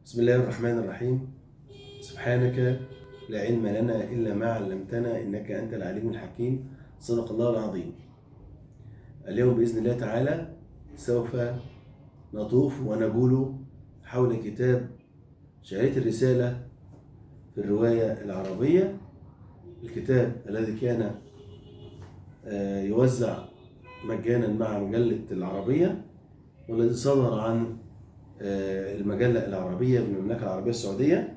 بسم الله الرحمن الرحيم. سبحانك لا علم لنا إلا ما علمتنا إنك أنت العليم الحكيم. صدق الله العظيم. اليوم بإذن الله تعالى سوف نطوف ونجول حول كتاب شعرية الرسالة في الرواية العربية، الكتاب الذي كان يوزع مجانا مع مجلة العربية، والذي صدر عن المجلة العربية بالمملكة العربية السعودية.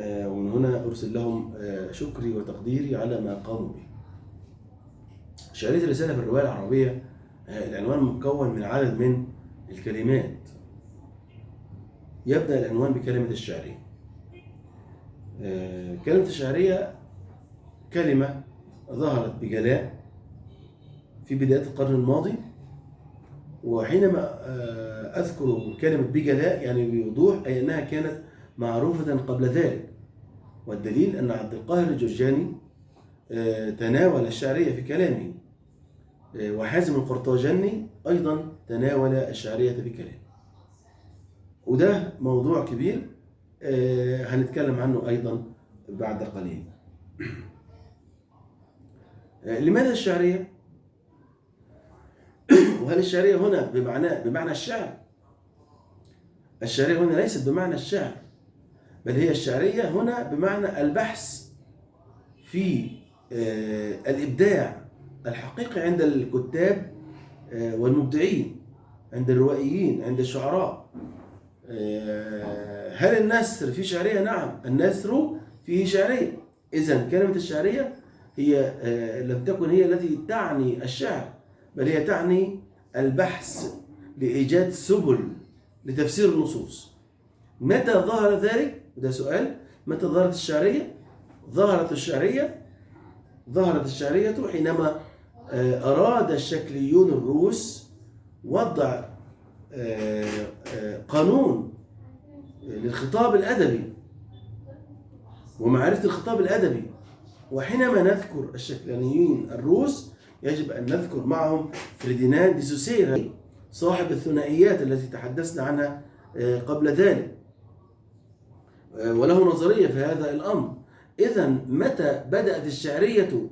ومن هنا أرسل لهم شكري وتقديري على ما قاموا به. شعرية الرسالة في الرواية العربية، العنوان مكون من عدد من الكلمات. يبدأ العنوان بكلمة الشعرية. كلمة الشعرية كلمة ظهرت بجلاء في بداية القرن الماضي، وحينما أذكر كلمة بجلاء يعني بوضوح، أي أنها كانت معروفة قبل ذلك. والدليل أن عبد القاهر الجرجاني تناول الشعرية في كلامه، وحازم القرطاجني أيضا تناول الشعرية في كلامه. وده موضوع كبير هنتكلم عنه أيضا بعد قليل. لماذا الشعرية؟ وهل الشعرية هنا بمعنى الشعر؟ الشعرية هنا ليست بمعنى الشعر، بل هي الشعرية هنا بمعنى البحث في الإبداع الحقيقي عند الكتاب والمبدعين، عند الروائيين، عند الشعراء. هل النثر فيه شعرية؟ نعم، النثر فيه شعرية. إذن كلمة الشعرية هي لم تكن هي التي تعني الشعر، بل هي تعني البحث لإيجاد سبل لتفسير النصوص. متى ظهر ذلك؟ ده سؤال. متى ظهرت الشعرية؟ ظهرت الشعرية حينما أراد الشكليون الروس وضع قانون للخطاب الأدبي ومعرفة الخطاب الأدبي. وحينما نذكر الشكلانيين الروس يجب أن نذكر معهم فرديناند دي سوسير، صاحب الثنائيات التي تحدثنا عنها قبل ذلك، وله نظرية في هذا الأمر. إذن متى بدأت الشعرية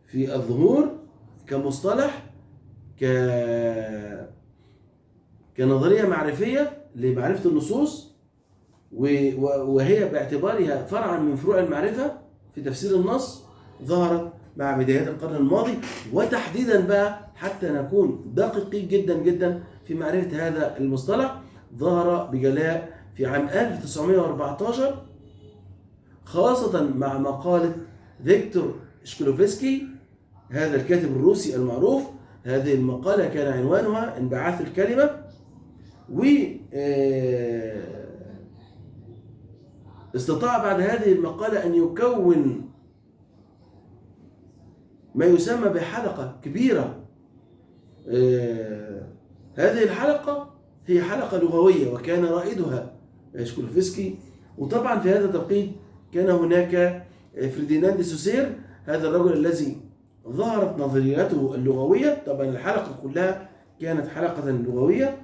في الظهور كمصطلح، كنظرية معرفية لمعرفة النصوص، وهي باعتبارها فرعا من فروع المعرفة في تفسير النص، ظهرت مع بدايات القرن الماضي. وتحديدا بقى حتى نكون دقيقين جدا جدا في معرفة هذا المصطلح، ظهر بجلاء في عام 1914، خاصة مع مقالة فيكتور شكلوفسكي، هذا الكاتب الروسي المعروف. هذه المقالة كان عنوانها انبعاث الكلمة، و استطاع بعد هذه المقالة أن يكون ما يسمى بحلقة كبيرة. هذه الحلقة هي حلقة لغوية، وكان رائدها شكلوفسكي. وطبعا في هذا التوقيت كان هناك فرديناند دي سوسير، هذا الرجل الذي ظهرت نظريته اللغوية. طبعا الحلقة كلها كانت حلقة لغوية،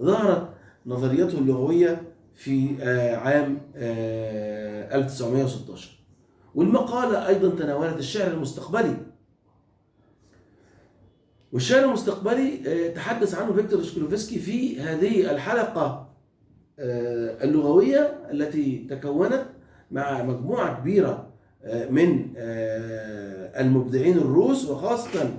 ظهرت نظريته اللغوية في عام 1916. والمقالة أيضا تناولت الشعر المستقبلي، والشعر المستقبلي تحدث عنه فيكتور شكلوفسكي في هذه الحلقة اللغوية التي تكونت مع مجموعة كبيرة من المبدعين الروس، وخاصة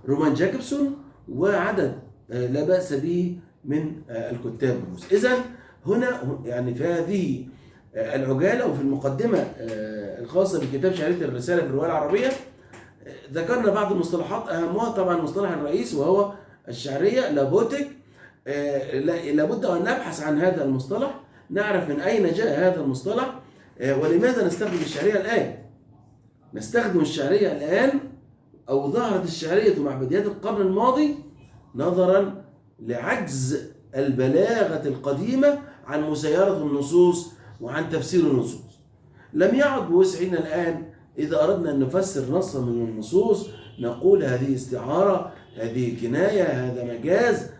رومان جاكوبسون وعدد لا بأس به من الكتاب الروس. إذن هنا يعني في هذه العجالة وفي المقدمة الخاصة بكتاب شعرية الرسالة في الرواية العربية ذكرنا بعض المصطلحات، أهمها طبعا المصطلح الرئيس وهو الشعرية لابوتيك. لابد أن نبحث عن هذا المصطلح، نعرف من أين جاء هذا المصطلح ولماذا نستخدم الشعرية الآن. نستخدم الشعرية الآن، أو ظهرت الشعرية مع بدايات القرن الماضي، نظرا لعجز البلاغة القديمة عن مسايرة النصوص وعن تفسير النصوص. لم يعد بوسعنا الآن إذا أردنا أن نفسر نصا من النصوص نقول هذه استعارة، هذه كناية، هذا مجاز،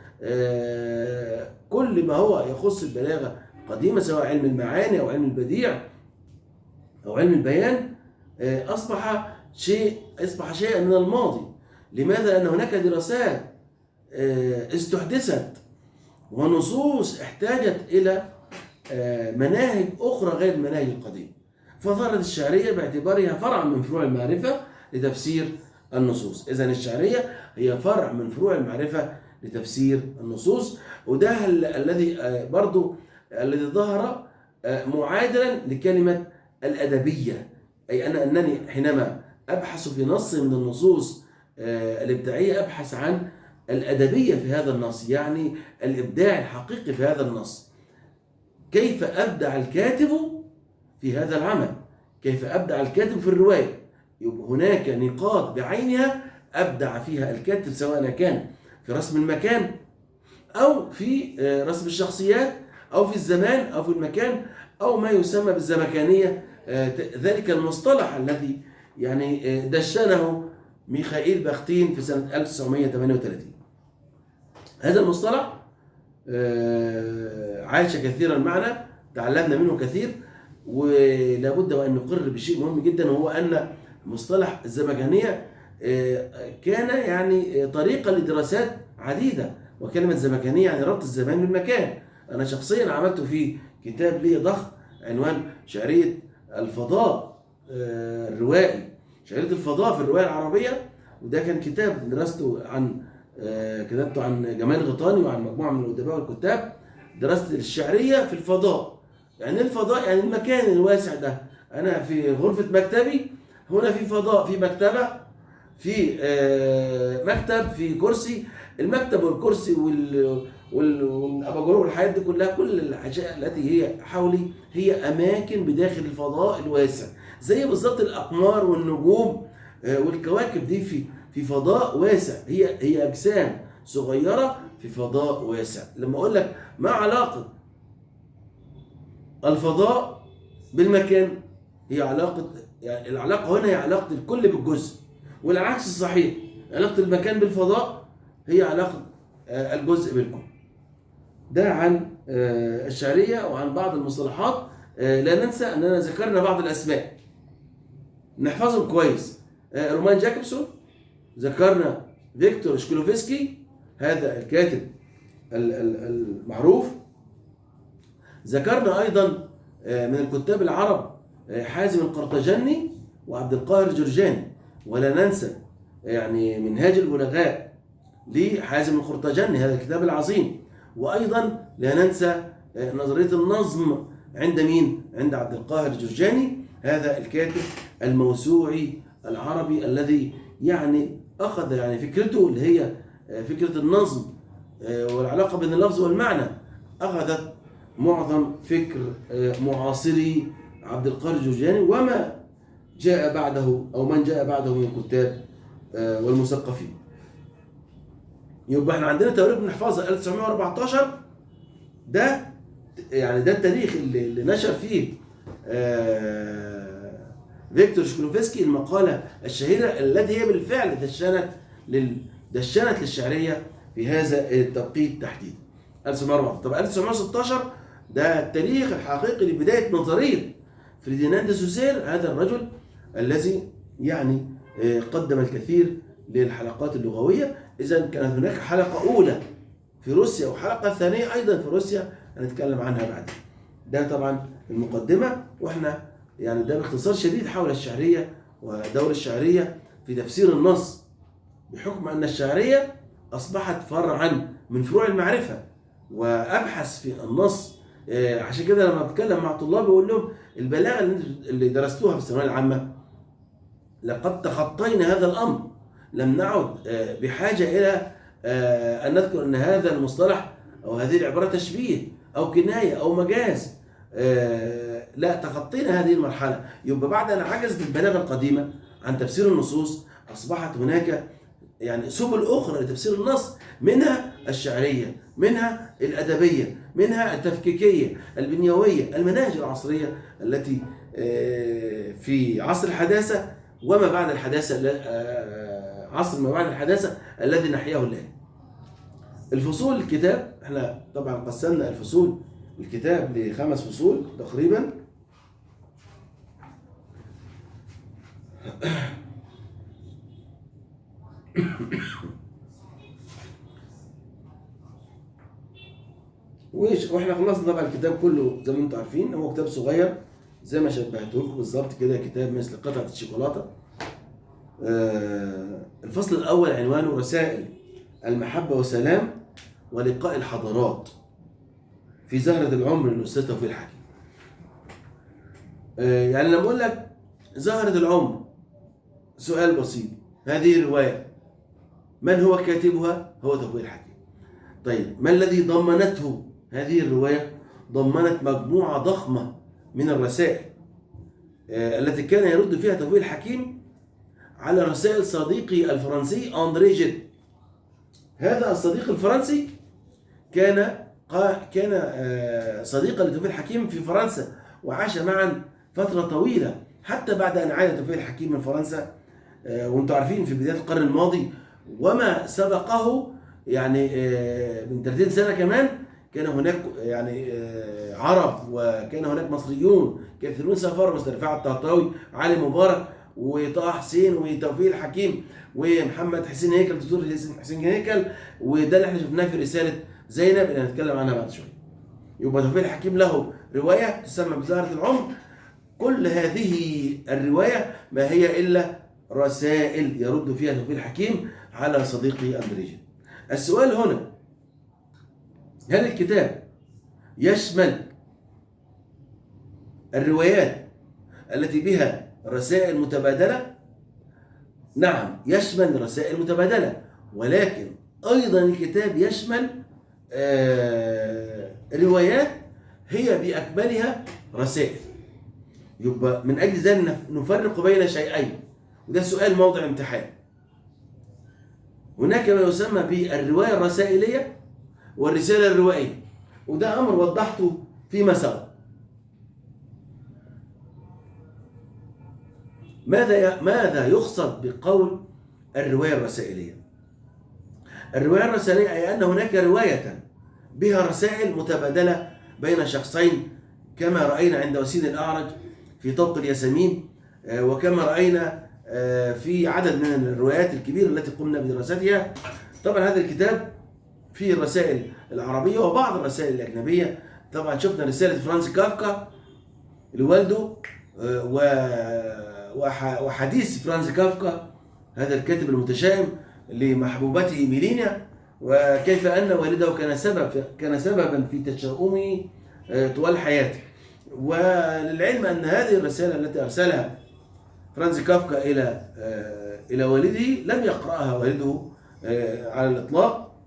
كل ما هو يخص البلاغة القديمة سواء علم المعاني أو علم البديع أو علم البيان أصبح شيئا من الماضي. لماذا؟ لأن هناك دراسات استحدثت ونصوص احتاجت إلى مناهج أخرى غير المناهج القديمة، فظهرت الشعرية باعتبارها فرعا من فروع المعرفة لتفسير النصوص. إذن الشعرية هي فرع من فروع المعرفة لتفسير النصوص، وده الذي برضو الذي ظهر معادلا لكلمة الأدبية، أي أنني حينما أبحث في نص من النصوص الإبداعية أبحث عن الأدبية في هذا النص، يعني الإبداع الحقيقي في هذا النص. كيف أبدع الكاتب في هذا العمل؟ كيف أبدع الكاتب في الرواية؟ يبقى هناك نقاط بعينها أبدع فيها الكاتب، سواء كان في رسم المكان أو في رسم الشخصيات أو في الزمان أو في المكان أو ما يسمى بالزمكانية، ذلك المصطلح الذي يعني دشنه ميخائيل باختين في سنة 1938. هذا المصطلح عاش كثيرا معنا، تعلمنا منه كثير، ولا بد وأن نقر بشيء مهم جدا، وهو أن مصطلح الزمكانية كان يعني طريقة لدراسات عديدة. وكلمة زمكانية يعني ربط الزمان بالمكان. أنا شخصيا عملت في كتاب لي ضخم عنوان شعرية الفضاء الروائي، شعرية الفضاء في الرواية العربية، وده كان كتاب درسته عن كتبته عن جمال غيطاني وعن مجموعة من الأدباء والكتاب. درست الشعرية في الفضاء، يعني الفضاء يعني المكان الواسع ده. أنا في غرفة مكتبي هنا في فضاء، في مكتبة، في مكتب، في كرسي. المكتب والكرسي والاباجوره والحاجات دي كلها، كل الاشياء التي هي حولي هي اماكن بداخل الفضاء الواسع، زي بالظبط الاقمار والنجوم والكواكب دي في فضاء واسع، هي اجسام صغيرة في فضاء واسع. لما اقول لك ما علاقة الفضاء بالمكان، هي علاقة، يعني العلاقة هنا هي علاقة الكل بالجزء، والعكس صحيح، علاقة المكان بالفضاء هي علاقة الجزء بالكل. ده عن الشعرية وعن بعض المصطلحات. لا ننسى أننا ذكرنا بعض الأسماء نحفظهم كويس. رومان جاكوبسون، ذكرنا فيكتور شكلوفسكي هذا الكاتب المعروف، ذكرنا أيضا من الكتاب العرب حازم القرطاجني وعبد القاهر الجرجاني، ولا ننسى يعني منهاج البلغاء لحازم القرطاجني هذا الكتاب العظيم. وأيضا لا ننسى نظرية النظم عند مين؟ عند عبد القاهر الجرجاني، هذا الكاتب الموسوعي العربي الذي يعني أخذ يعني فكرته اللي هي فكرة النظم والعلاقة بين اللفظ والمعنى، أخذت معظم فكر معاصري عبد القاهر الجرجاني وما جاء بعده أو من جاء بعده من الكتاب والمثقفين. يبقى احنا عندنا تواريخ بنحفظها. 1914 ده يعني ده التاريخ اللي نشر فيه فيكتور شكلوفسكي المقالة الشهيرة التي هي بالفعل دشنت للشعرية في هذا التوقيت تحديدا 1914. طب 1916 ده التاريخ الحقيقي لبداية نظرية فرديناند سوسير، هذا الرجل الذي يعني قدم الكثير للحلقات اللغوية. إذا كانت هناك حلقة أولى في روسيا وحلقة ثانية أيضا في روسيا هنتكلم عنها بعد. ده طبعا المقدمة، وإحنا يعني ده باختصار شديد حول الشعرية ودور الشعرية في تفسير النص، بحكم أن الشعرية أصبحت فرعا من فروع المعرفة وأبحث في النص. عشان كده لما بتكلم مع طلابي بقول لهم البلاغة اللي درستوها في الثانوية العامة لقد تخطينا هذا الأمر، لم نعد بحاجة إلى أن نذكر أن هذا المصطلح أو هذه العبارة تشبيه أو كناية أو مجاز، لا، تخطينا هذه المرحلة. يبقى بعد أن عجزت البلاغة القديمة عن تفسير النصوص أصبحت هناك يعني سبل أخرى لتفسير النص، منها الشعرية، منها الأدبية، منها التفكيكية، البنيوية، المناهج العصرية التي في عصر الحداثة وما بعد الحداثة، عصر ما بعد الحداثة الذي نحياه الآن. الفصول الكتاب، احنا طبعا قسمنا الفصول الكتاب ل5 فصول تقريبا. واحنا خلصنا طبعا الكتاب كله زي ما انتم عارفين، هو كتاب صغير زي ما شبهته لكم بالظبط كده، كتاب مثل قطعة الشوكولاتة. الفصل الأول عنوانه رسائل المحبة والسلام ولقاء الحضارات في زهرة العمر للأستاذ توفيق الحكيم. يعني لما أقول لك زهرة العمر، سؤال بسيط، هذه الرواية من هو كاتبها؟ هو توفيق الحكيم. طيب ما الذي ضمنته هذه الرواية؟ ضمنت مجموعة ضخمة من الرسائل التي كان يرد فيها توفيق الحكيم على رسائل صديقه الفرنسي أندري جيد. هذا الصديق الفرنسي كان صديقا لتوفيق الحكيم في فرنسا، وعاش معا فترة طويلة حتى بعد أن عاد توفيق الحكيم من فرنسا. وانتم عارفين في بداية القرن الماضي وما سبقه، يعني من 30 سنة كمان، كان هناك يعني عرب وكان هناك مصريون كثيرون سافروا، مثل رفاعة الطهطاوي، علي مبارك، وطه حسين، وتوفيق الحكيم، ومحمد حسين هيكل، دكتور حسين هيكل. وده اللي احنا شفناه في رسالة زينب اللي هنتكلم عنها بعد شوية. يبقى توفيق الحكيم له رواية تسمى بزهرة العمر. كل هذه الرواية ما هي إلا رسائل يرد فيها توفيق الحكيم على صديقه أندري جيد. السؤال هنا، هل الكتاب يشمل الروايات التي بها رسائل متبادلة؟ نعم يشمل رسائل متبادلة، ولكن أيضا الكتاب يشمل روايات هي بأكملها رسائل. يبقى من أجل ذلك نفرق بين شيئين، وده سؤال موضع امتحان. هناك ما يسمى بالرواية الرسائلية والرسالة الروائية، وده أمر وضحته فيما سبق. ماذا يقصد بقول الرواية الرسائلية؟ الرواية الرسائلية أي أن هناك رواية بها رسائل متبادلة بين شخصين، كما رأينا عند وسيم الأعرج في طوق الياسمين، وكما رأينا في عدد من الروايات الكبيرة التي قمنا بدراستها. طبعا هذا الكتاب فيه الرسائل العربية وبعض الرسائل الأجنبية. طبعا شفنا رسالة فرانز كافكا لوالده، وحديث فرانز كافكا هذا الكاتب المتشائم لمحبوبته ميلينا، وكيف أن والده كان سببا في تشاؤمه طوال حياته. وللعلم أن هذه الرسالة التي أرسلها فرانز كافكا إلى والده لم يقرأها والده على الإطلاق،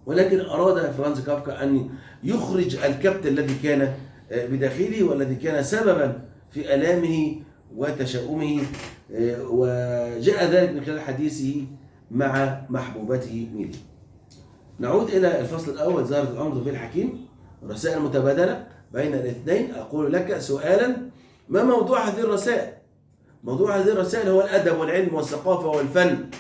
ولكن أراد فرانز كافكا أن يخرج الكبت الذي كان بداخله والذي كان سببا في آلامه وتشاؤمه، وجاء ذلك من خلال حديثه مع محبوبته ميلي. نعود إلى الفصل الأول، زهرة العمر توفيق الحكيم، رسائل متبادلة بين الاثنين. أقول لك سؤالا، ما موضوع هذه الرسائل؟ موضوع هذه الرسائل هو الأدب والعلم والثقافة والفن.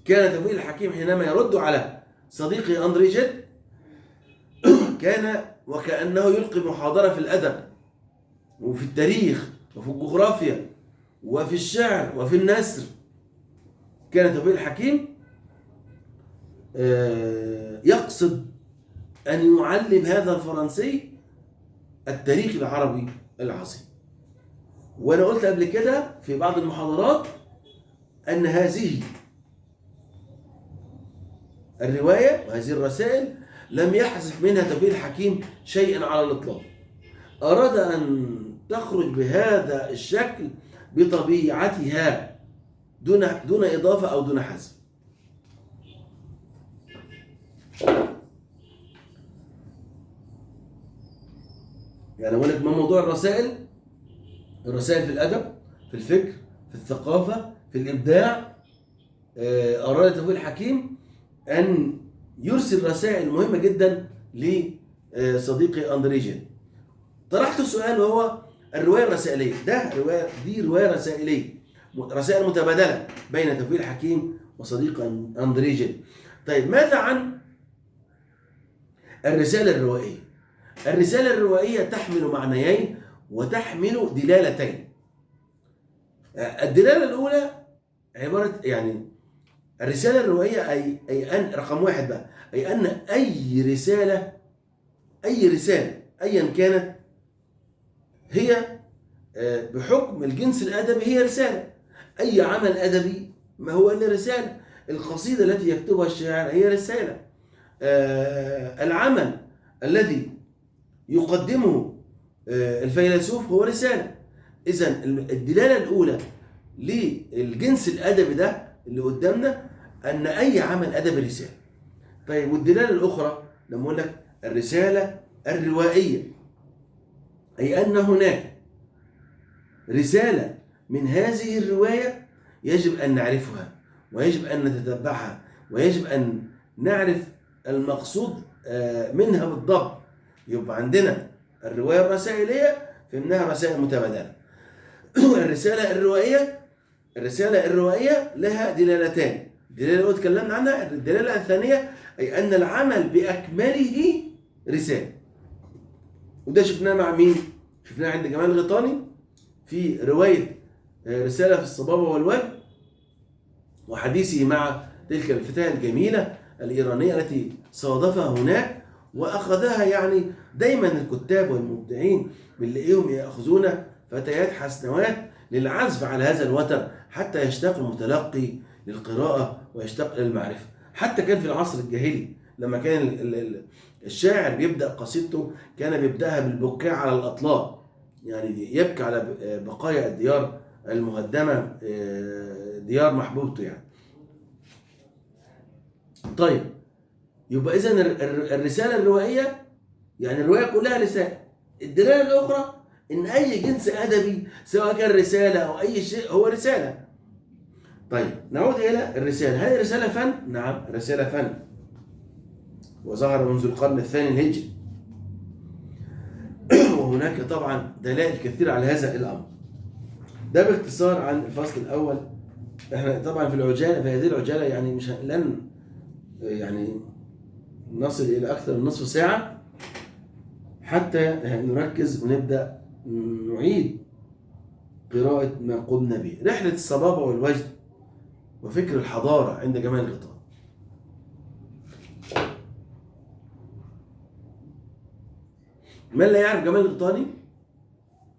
كان توفيق الحكيم حينما يرد على صديقي أندري جيد كان وكأنه يلقي محاضرة في الأدب وفي التاريخ وفي الجغرافيا وفي الشعر وفي النثر. كان توفيق الحكيم يقصد أن يعلم هذا الفرنسي التاريخ العربي العظيم. وأنا قلت قبل كده في بعض المحاضرات أن هذه الرواية وهذه الرسائل لم يحذف منها توفيق الحكيم شيئا على الإطلاق. أراد أن تخرج بهذا الشكل بطبيعتها دون إضافة أو دون حذف. يعني أقول لك ما موضوع الرسائل؟ الرسائل في الأدب، في الفكر، في الثقافة، في الإبداع. أراد توفيق الحكيم أن يرسل رسائل مهمة جدا لصديقي أندري جيد. طرحت سؤال وهو الرواية الرسائلية. دي رواية رسائلية، رسائل متبادلة بين توفيق الحكيم وصديق أندري جيد. طيب ماذا عن الرسالة الروائية؟ الرسالة الروائية تحمل معنيين وتحمل دلالتين. الدلالة الأولى عبارة يعني الرسالة الروائية أي أن رقم واحد بقى، أي أن أي رسالة، أي رسالة أيا كانت، هي بحكم الجنس الأدبي هي رسالة. أي عمل أدبي ما هو إلا رسالة. القصيدة التي يكتبها الشاعر هي رسالة. العمل الذي يقدمه الفيلسوف هو رسالة. إذن الدلالة الأولى للجنس الأدبي ده اللي قدامنا أن أي عمل أدبي رسالة. طيب والدلالة الأخرى لما أقول لك الرسالة الروائية، أي أن هناك رسالة من هذه الرواية يجب أن نعرفها ويجب أن نتتبعها ويجب أن نعرف المقصود منها بالضبط. يبقى عندنا الرواية الرسائلية فهمناها رسائل متبادلة. الرسالة الروائية، الرسالة الروائية لها دلالتان. الدلالة الأولى تكلمنا عنها، الدلالة الثانية أي أن العمل بأكمله رسالة. وده شفناه مع مين؟ شفناه عند جمال الغيطاني في رواية رسالة في الصبابة والوجه، وحديثه مع تلك الفتاة الجميلة الإيرانية التي صادفها هناك وأخذها. يعني دايما الكتاب والمبدعين بنلاقيهم يأخذون فتيات حسنوات للعزف على هذا الوتر حتى يشتاق المتلقي للقراءة ويشتاق للمعرفة. حتى كان في العصر الجاهلي لما كان الشاعر بيبدأ قصيدته كان بيبدأها بالبكاء على الأطلال، يعني يبكي على بقايا الديار المهدمة، ديار محبوبته يعني. طيب يبقى إذن الرسالة الروائية يعني الرواية كلها رسالة. الدلالة الأخرى إن أي جنس أدبي سواء كان رسالة أو أي شيء هو رسالة. طيب نعود إلى الرسالة. هل الرسالة فن؟ نعم الرسالة فن، وظهر منذ القرن الثاني الهجري، وهناك طبعا دلائل كثيرة على هذا الأمر. ده باختصار عن الفصل الأول. احنا طبعا في العجالة، في هذه العجالة يعني مش لن يعني نصل إلى أكثر من نصف ساعة حتى نركز ونبدأ نعيد قراءة ما قمنا به. رحلة الصبابة والوجد وفكر الحضارة عند جمال الغيطاني. من لا يعرف جمال الغيطاني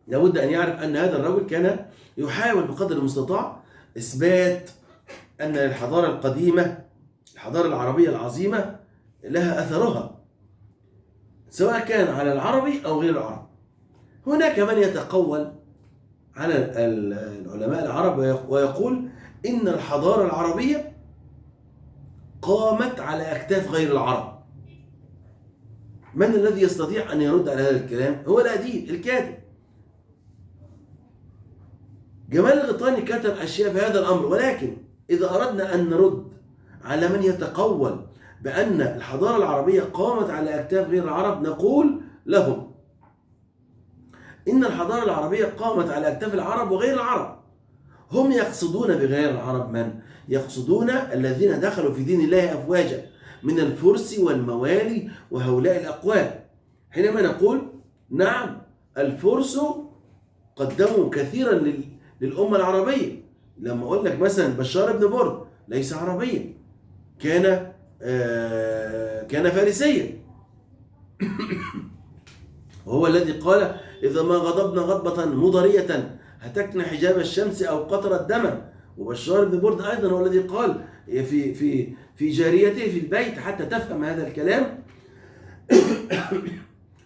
لابد أن يعرف أن هذا الرجل كان يحاول بقدر المستطاع إثبات أن الحضارة القديمة، الحضارة العربية العظيمة، لها أثرها سواء كان على العربي أو غير العرب. هناك من يتقول على العلماء العرب ويقول إن الحضارة العربية قامت على أكتاف غير العرب. من الذي يستطيع أن يرد على هذا الكلام؟ هو الأديب الكاتب. جمال الغيطاني كتب أشياء في هذا الأمر، ولكن إذا أردنا أن نرد على من يتقول بأن الحضارة العربية قامت على أكتاف غير العرب نقول لهم إن الحضارة العربية قامت على أكتاف العرب وغير العرب. هم يقصدون بغير العرب من؟ يقصدون الذين دخلوا في دين الله أفواجا من الفرس والموالي وهؤلاء الأقوام. حينما نقول نعم الفرس قدموا كثيرا للأمة العربية، لما أقول لك مثلا بشار بن برد ليس عربيا، كان فارسيا وهو الذي قال إذا ما غضبنا غضبة مضرية هتكنا حجاب الشمس أو قطرة دما. وبشار بن برد أيضا هو الذي قال في في في جاريته في البيت حتى تفهم هذا الكلام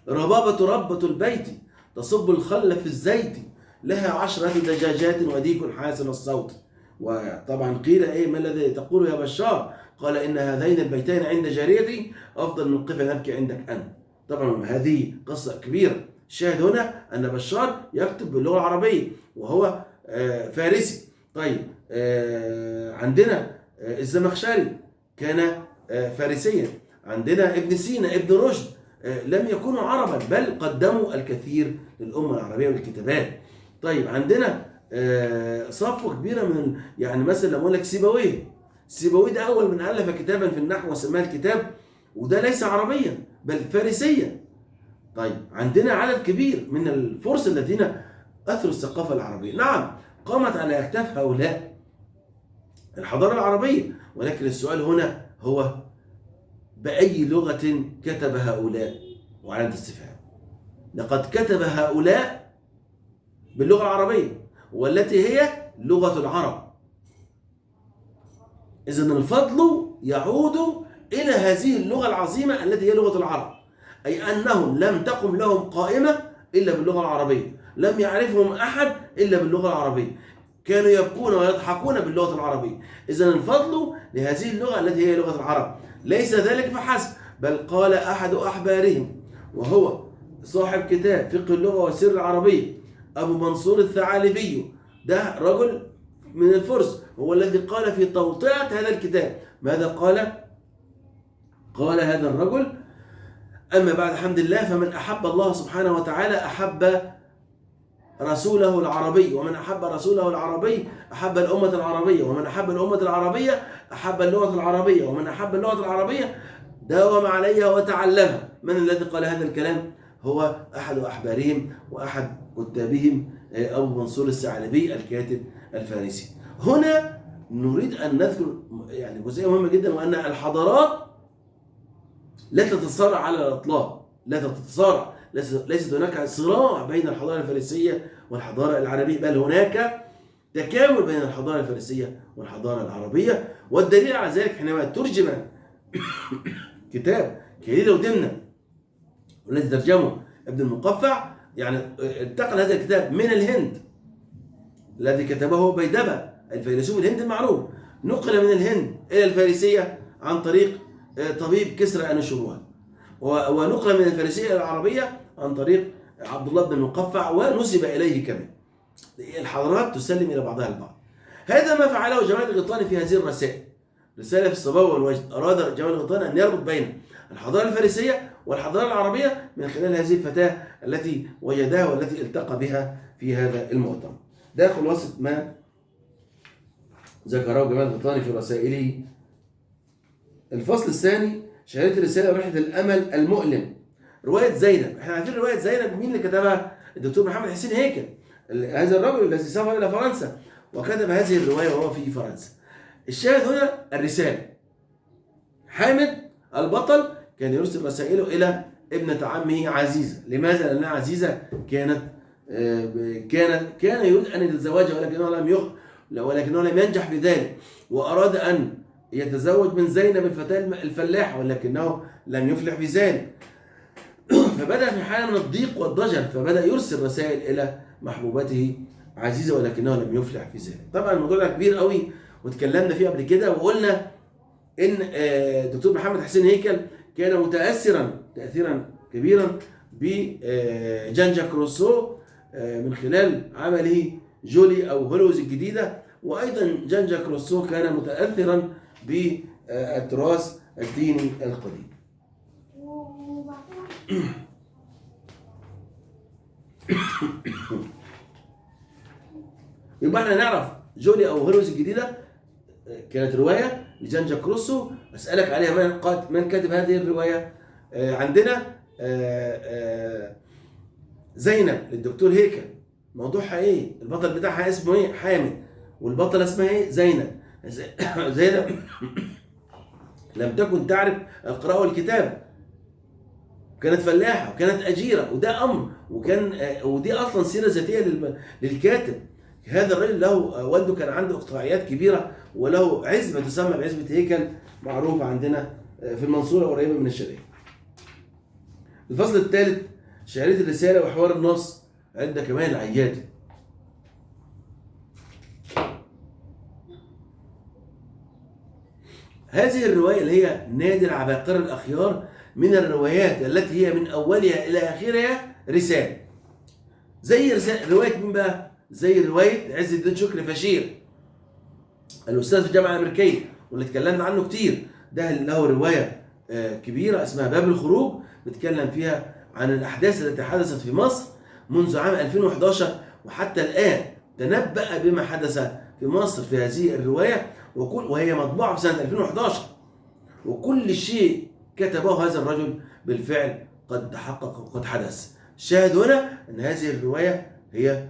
ربابة ربة البيت تصب الخل في الزيت لها 10 دجاجات وديك حاسن الصوت. وطبعا قيل إيه ما الذي تقول يا بشار؟ قال إن هذين البيتين عند جاريتي أفضل من قف نبكي عندك أنت. طبعا هذه قصة كبيرة. الشاهد هنا أن بشار يكتب باللغة العربية وهو فارسي. طيب عندنا الزمخشري كان فارسيا، عندنا ابن سينا ابن رشد لم يكونوا عربا بل قدموا الكثير للأمة العربية والكتابات. طيب عندنا صفوة كبيرة من يعني مثلا لما أقول لك سيبويه، سيبويه ده أول من ألف كتابا في النحو وسماه الكتاب، وده ليس عربيا بل فارسيا. طيب عندنا عدد كبير من الفرس الذين أثروا الثقافة العربية. نعم قامت على أكتاف هؤلاء الحضارة العربية، ولكن السؤال هنا هو بأي لغة كتب هؤلاء؟ وعلامة استفهام. لقد كتب هؤلاء باللغة العربية والتي هي لغة العرب. إذن الفضل يعود إلى هذه اللغة العظيمة التي هي لغة العرب، أي أنهم لم تقم لهم قائمة إلا باللغة العربية، لم يعرفهم أحد إلا باللغة العربية، كانوا يبكون ويضحكون باللغة العربية. إذن الفضل لهذه اللغة التي هي لغة العرب. ليس ذلك فحسب، بل قال أحد أحبارهم وهو صاحب كتاب فقه اللغة والسر العربية أبو منصور الثعالبي، ده رجل من الفرس، هو الذي قال في توطئة هذا الكتاب. ماذا قال؟ قال هذا الرجل: أما بعد الحمد لله، فمن أحب الله سبحانه وتعالى أحب رسوله العربي، ومن أحب رسوله العربي أحب الأمة العربية، ومن أحب الأمة العربية أحب اللغة العربية، ومن أحب اللغة العربية داوم عليها وتعلمها. من الذي قال هذا الكلام؟ هو أحد أحبارهم وأحد كتابهم أبو منصور الثعلبي الكاتب الفارسي. هنا نريد أن نذكر يعني جزئية مهمة جدا، وأن الحضارات لا تتصارع على الإطلاق، لا تتصارع، ليست هناك صراع بين الحضارة الفارسية والحضارة العربية، بل هناك تكامل بين الحضارة الفارسية والحضارة العربية. والدليل على ذلك حينما ترجم كتاب كليلة ودمنة والذي ترجمه ابن المقفع، يعني انتقل هذا الكتاب من الهند الذي كتبه بيدبة الفيلسوف الهندي المعروف، نقل من الهند إلى الفارسية عن طريق طبيب كسرى أنوشروان، ونقل من الفارسية إلى العربية عن طريق عبد الله بن المقفع ونسب إليه كمان. الحضارات تسلم إلى بعضها البعض. هذا ما فعله جمال الغيطاني في هذه الرسائل، رسالة في الصبابة والوجد. أراد جمال الغيطاني أن يربط بين الحضارة الفارسية والحضارة العربية من خلال هذه الفتاة التي وجدها والتي التقى بها في هذا المؤتمر. ده خلاصة ما ذكره جمال الغيطاني في رسائله. الفصل الثاني، شهادة الرسالة ورحلة الأمل المؤلم. رواية زينب، احنا عارفين رواية زينب مين اللي كتبها؟ الدكتور محمد حسين هيكل، هذا الرجل الذي سافر إلى فرنسا وكتب هذه الرواية وهو في فرنسا. الشاهد هنا الرسالة. حامد البطل كان يرسل رسائله إلى ابنة عمه عزيزة. لماذا؟ لأن عزيزة كان يريد أن يتزوجها ولكنه لم ينجح في ذلك، وأراد أن يتزوج من زينب الفتاة الفلاحة ولكنه لم يفلح في ذلك. فبدأ في حالة من الضيق والضجر، فبدأ يرسل رسائل إلى محبوبته عزيزة ولكنه لم يفلح في ذلك. طبعا الموضوع ده كبير قوي وتكلمنا فيه قبل كده، وقلنا إن دكتور محمد حسين هيكل كان متأثرا تأثيرا كبيرا بجان جاك روسو من خلال عمله جولي أو هولوز الجديدة، وأيضا جان جاك روسو كان متأثرا بالتراث الديني القديم. يبقى احنا نعرف جولي أو هولوز الجديدة كانت رواية لجان جاك روسو، أسألك عليها من كاتب هذه الرواية. عندنا زينب للدكتور هيكل، موضوعها ايه؟ البطل بتاعها اسمه ايه؟ حامد، والبطلة اسمها ايه؟ زينب. زينب لم تكن تعرف القراءة والكتابة، كانت فلاحة وكانت أجيرة، وده أمر، ودي أصلا سيرة ذاتية للكاتب. هذا الرجل له والده كان عنده اقطاعيات كبيرة وله عزبة تسمى بعزبة هيكل معروفة عندنا في المنصورة قريبة من الشرقية. الفصل الثالث، شعرية الرسالة وحوار النص عند كمال العيادي. هذه الرواية اللي هي نادي العباقرة الأخيار من الروايات التي هي من أولها إلى آخرها رسالة. زي رواية مين بقى؟ زي رواية عز الدين شكري فشير الأستاذ في الجامعة الأمريكية واللي اتكلمنا عنه كتير. ده له رواية كبيرة اسمها باب الخروج، بيتكلم فيها عن الأحداث التي حدثت في مصر منذ عام 2011 وحتى الآن، تنبأ بما حدث في مصر في هذه الرواية، وهي مطبوعة في سنة 2011، وكل شيء كتبه هذا الرجل بالفعل قد تحقق وقد حدث. الشاهد هنا أن هذه الرواية هي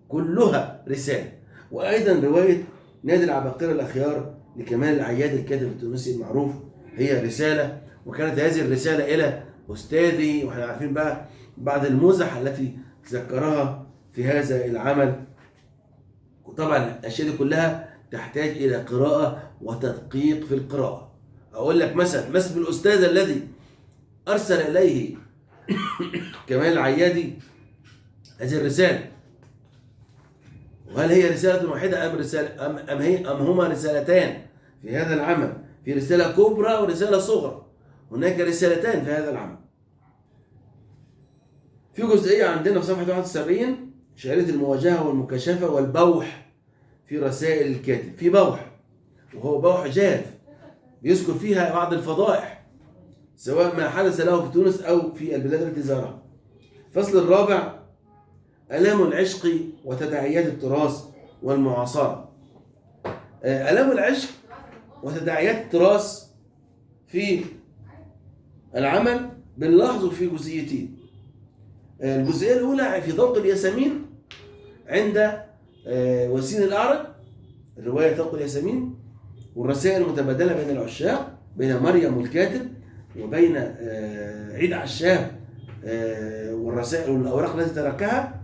كلها رسالة. وأيضا رواية نادي العباقرة الأخيار لكمال العياد الكاتب التونسي المعروف هي رسالة، وكانت هذه الرسالة إلى أستاذي، وإحنا عارفين بقى بعض المزح التي ذكرها في هذا العمل. وطبعا الأشياء دي كلها تحتاج إلى قراءة وتدقيق في القراءة. أقول لك مثلا ما اسم الأستاذ الذي أرسل إليه كمال العيادي هذه الرسالة؟ وهل هي رسالة واحدة أم رسالة أم هي أم هما رسالتان في هذا العمل؟ في رسالة كبرى ورسالة صغرى، هناك رسالتان في هذا العمل. في جزئية عندنا في صفحة 71 شعرية المواجهة والمكاشفة والبوح في رسائل الكاتب. في بوح، وهو بوح جاف بيذكر فيها بعض الفضائح سواء ما حدث له في تونس أو في البلاد التي زارها. الفصل الرابع آلام العشق وتداعيات التراث والمعاصرة. آلام العشق وتداعيات التراث في العمل بنلاحظه في جزئيتين. الجزئية الأولى في ذوق الياسمين عند وسيم الأعرج، الرواية ذوق الياسمين، والرسائل المتبادلة بين العشاق، بين مريم والكاتب، وبين عيد عشاب، والرسائل والأوراق التي تركها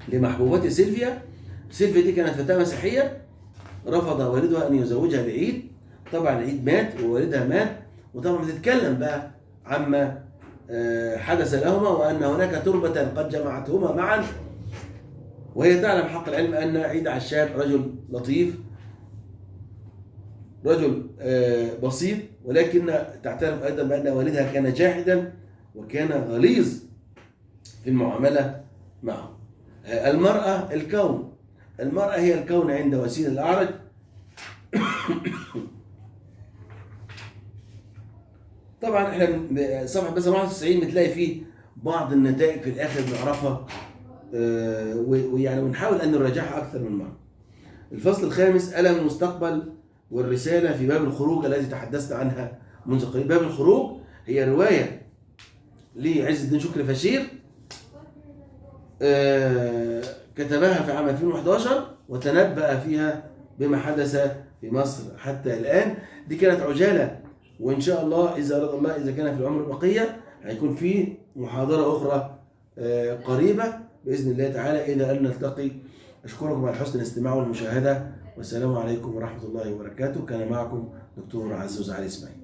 لمحبوبته سيلفيا. سيلفيا دي كانت فتاة مسيحية رفض والدها أن يزوجها لعيد. طبعا عيد مات ووالدها مات، وطبعا بتتكلم بقى عما حدث لهما، وأن هناك تربة قد جمعتهما معا، وهي تعلم حق العلم أن عيد عشاب رجل لطيف، رجل بسيط، ولكن تعترف أيضا بأن والدها كان جاحدا وكان غليظ في المعاملة معه. المرأة الكون، المرأة هي الكون عند وسيم الأعرج. طبعا احنا صفحة بس 91 بتلاقي فيه بعض النتائج في الآخر بنعرفها، ويعني ونحاول أن نراجعها أكثر من مرة. الفصل الخامس ألم المستقبل والرسالة في باب الخروج الذي تحدثنا عنها منذ قليل. باب الخروج هي رواية لعز الدين شكري فشير، كتبها في عام 2011 وتنبأ فيها بما حدث في مصر حتى الآن. دي كانت عجالة، وإن شاء الله إذا أراد الله إذا كان في العمر بقية هيكون في محاضرة أخرى قريبة بإذن الله تعالى. إلى أن نلتقي، أشكركم على حسن الاستماع والمشاهدة، والسلام عليكم ورحمة الله وبركاته. كان معكم دكتور عزوز علي إسماعيل.